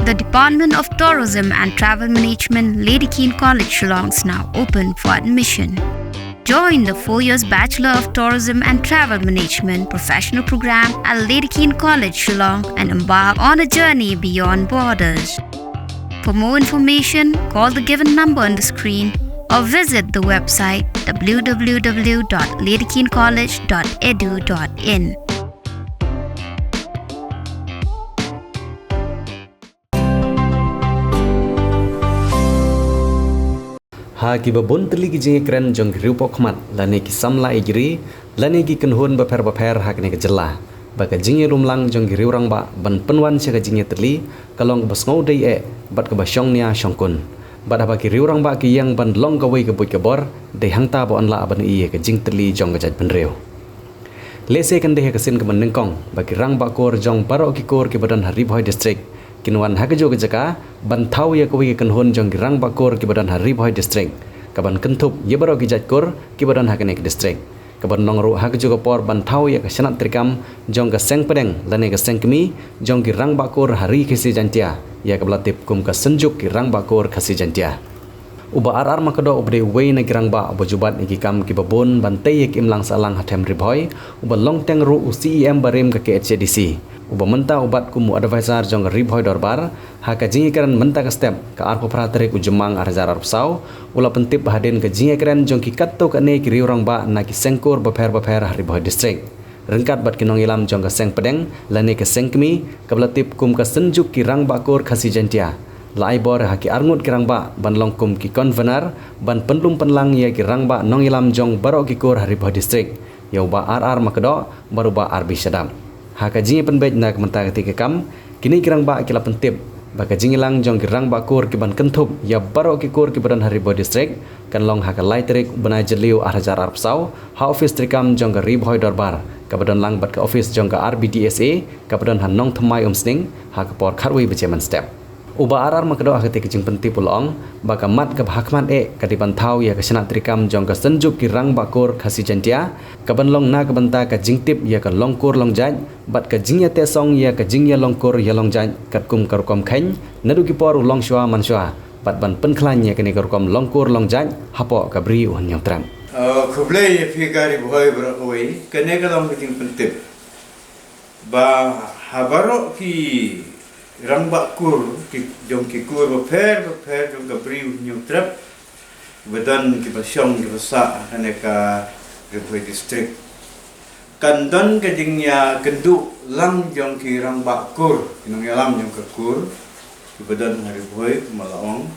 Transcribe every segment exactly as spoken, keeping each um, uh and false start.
The Department of Tourism and Travel Management, Lady Keane College, Shillong, is now open for admission. Join the four years Bachelor of Tourism and Travel Management professional program at Lady Keane College, Shillong, and embark on a journey beyond borders. For more information, call the given number on the screen or visit the website w w w dot lady keane college dot e d u dot in. Ha kiba bun tylli ki jingïakren jong ki riewpawkhmat lane ki samla ïeid ri lane ki kynhun bapher bapher ha kane ka jylla, ba ka jingïalumlang jong ki riew rangbah ban pynwan sha ka jingïatylli ka long kaba sngewdei eh bad kaba shongnia shongkun. Bad haba ki riew rangbah ki ïeng ban long kawei ka buit ka bor, dei hangta ba yn lah ban ïohi ïa ka jingtylli jong ka jaitbynriew. Lehse kan dei ha ka sien kaba nyngkong ba ki rangbah kur jong baroh ki kur kiba don ha Ri Bhoi District kin wan ha kajuh ka jaka ban thaw ïa kawei ka kynhun jong ki rangbah kur kiba don ha Ri Bhoi District, kaban kynthup ïa baroh ki jait kur kiba don ha kane ka district, kaban long ruh ha kajuh ka por ban thaw ïa ka shnat treikam jong ka seng pdeng lane ka seng kmie jong ki rangbah kur ha Ri Khasi Jaiñtia, ïa kaba la tip kum ka Synjuk ki Rangbah Kur Khasi Jaiñtia. U Bah R R Makdoh uba dei uwei na ki rangbah uba ju bat ïa ki kam kiba bun ban tei ïa ka imlang sahlang ha Them Ri Bhoi, uba long teng ruh u C E M barim ka K H A D C, uba mynta u bat kum u advisor jong ka Ri Bhoi Dorbar, ha ka jingïakren mynta ka step, ka arphew phra tarik u Jymmang ar hajar arphew saw, u la pyntip ba hadien ka jingïakren jong ki katto katne ki riew rangbah na ki seng kur bapher bapher ha Ri Bhoi District, ryngkat bad ki nongïalam jong ka seng pdeng lane ka seng kmie kaba la tip kum ka Synjuk ki Rangbah Kur Khasi Jaiñtia, la ai bor ha ki arngut ki rangbah ban long kum ki convener ban pynlum pynlang ïa ki rangbah nongïalam jong baroh ki kur ha Ri Bhoi District, ïa u Bah R R Makdoh bad u Bah R B Shadap. Ha ka jingïapynbeit na ka bynta katei ka kam, kine ki rangbah ki la pyntip ba ka jingïalang jong ki rangbah kur kiban kynthup ïa baroh ki kur kiba don ha Ri Bhoi District kan long ha ka lai tarik u bnai Jylliew ar hajar arphew saw ha ophis treikam jong ka Ri Bhoi Dorbar, kaba don lang bad ka ophis jong ka R B D S A kaba don ha Nongthymmai Umsning, ha ka por khatwei baje mynstep. U Bah R R Makdoh ha katei ka jingpyntip u la ong ba ka mat kaba hakhmat eh ka dei ban thaw ïa ka shnat treikam jong ka Synjuk ki Rangbah Kur Khasi Jaiñtia, kaban long na ka bynta ka jingtip ïa ka long kur long jait bad ka jingïateh song ïa ka jingïalong kur ïalong jait katkum ka rukom kheiñ naduh ki por u longshuwa manshuwa, bad ban pynkhlaiñ ïa kane ka rukom long kur long jait hapoh ka Bri U Hynñiewtrep. Uh, khublei ïa phi ka Ri Bhoi baroh kawei, kane ka long ka jingpyntip ba ha baroh ki rangbah kur, ki jong ki kur bapher bapher jong ka Bri U Hynñiewtrep, ba don kiba shong kiba sah ha kane ka Ri Bhoi District, kan don ka jingïakynduh lang jong ki rangbah kur, ki nongïalam jong ka kur, kiba don ha Ri Bhoi kumba la ong.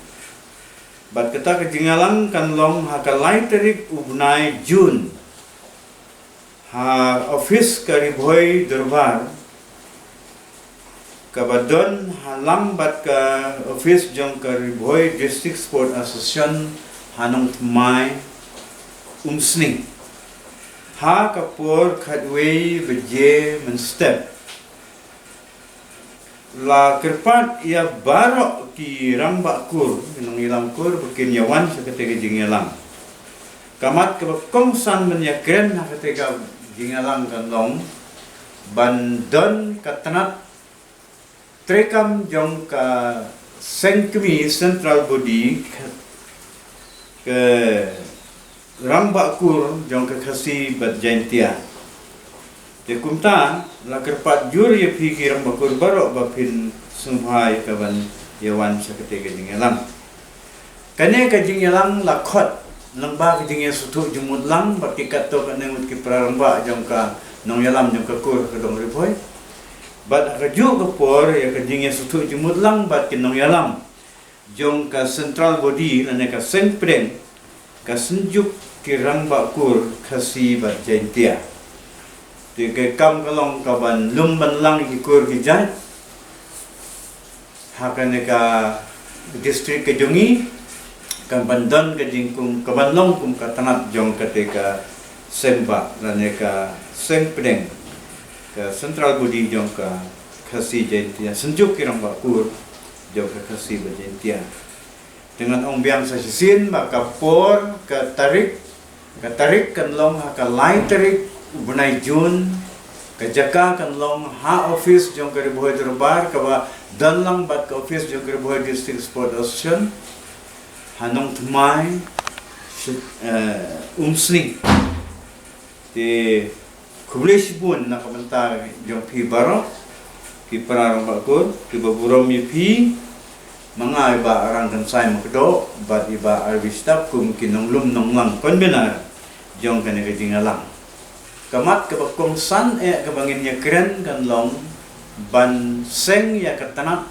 Bad kata ka jingïalang kan long ha ka lai tarik u bnai Jun ha ophis ka Ri Bhoi Dorbar, kaba don ha lang bad ka ophis jong ka Ri Bhoi District Sport Association ha Nongthymmai Umsning, ha ka por khatwei baje mynstep. La kyrpad ïa baroh ki rangbah kur, ki nongïalam kur, ba kin ïawan sha katei ka jingïalang. Ka mat kaba kongsan ban ïakren ha katei ka jingïalang kan long ban don ka tnat treikam jong ka seng kmie, central body, ka, ka rangbah kur jong ka Khasi bad Jaiñtia. Te kumta la kyrpad jur ïa phi ki rangbah kur baroh ba phin sngewbha ïa kaban ïawan sha katei ka jingïalang. Kane ka jingïalang la khot lyngba ka jingïasngewthuh jingmut lang bad ki katto katne ngut ki para rangbah jong ka nongïalam jong ka kur ha ka dong Ri Bhoi. Bad ha kajuh ka por ïa ka jingïasngewthuh jingmut lang bad ki nongïalam jong ka central body lane ka seng pdeng ka Synjuk ki Rangbah Kur Khasi bad Jaiñtia. Te ka kam ka long kaban lum ban lang ïa ki kur ki jait ha kane ka district ka jong ngi, kaban don ka jingkum, kaban long kum ka tnat jong katei ka seng bah lane ka seng pdeng, ka central body jong ka Khasi Jaiñtia, Synjuk ki Rangbah Kur jong ka Khasi bad Jaiñtia. Te ngan ong biang sa shisien ba ka por, ka tarik, ka tarik kan long ha ka lai tarik u bnai Jun Ka jaka kan long ha office jong ka Ri Bhoi Dorbar kaba don lang bad ka office jong ka Ri Bhoi District Sport Association ha Nongthymmai, Umsning. Te khublei shibun na ka bynta jong phi baroh ki para rangbah kur kiba burom ïa phi. Ma nga i Bah Rangkynsai Makdoh bad i Bah Arvi Stap kum ki nonglum nonglang convener jong kane ka jingïalang. Ka mat kaba kongsan eh kaba ngin ïakren kan long ban seng ïa ka tnat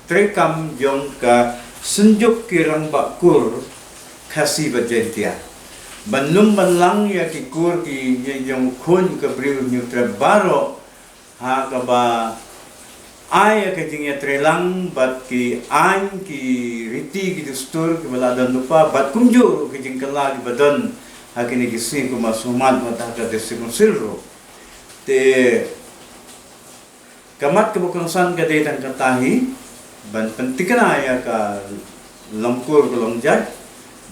treikam jong ka Synjuk ki Rangbah Kur Khasi bad Jaiñtia ban lum ban lang ïa ki kur ki jong u khun ka briew Hynñiewtrep baroh ha kaba ai ïa ka jingïatreilang bad ki aiñ ki riti ki dustur kiba la don lypa bad kumjuh ruh ki jingkylla kiba don ha kine ki sngi kum ha sumar bad ha ka District Council ruh. Te ka mat kaba kongsan ka dei tang kata hi ban pynthikna ïa ka long kur ka long jait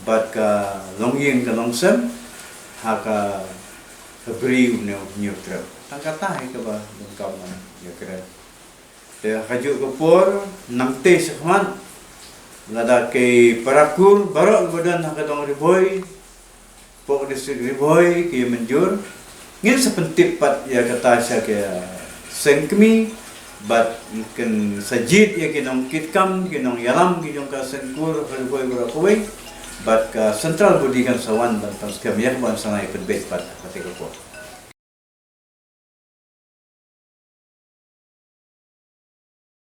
bad ka long ïing ka long sem ha ka, ka briew ne u Hynñiewtrep. Tang kata hi kaba donkam ban ïakren. Te ha kajuh ka por nangta shakhmat lada ki para kur baroh kiba don ha ka dong Ri Bhoi, hapoh District Ri Bhoi ki mynjur, ngin sa pyntip pat ïa kata sha ka seng kmie bad ngin sa jied ïa ki nongkitkam ki nongïalam ki jong ka seng kur ha Ri Bhoi baroh kawei bad ka central body kan sa wan ban pynskhem ïa kaba ngin sa nang pynbeit pat ha kata ka por.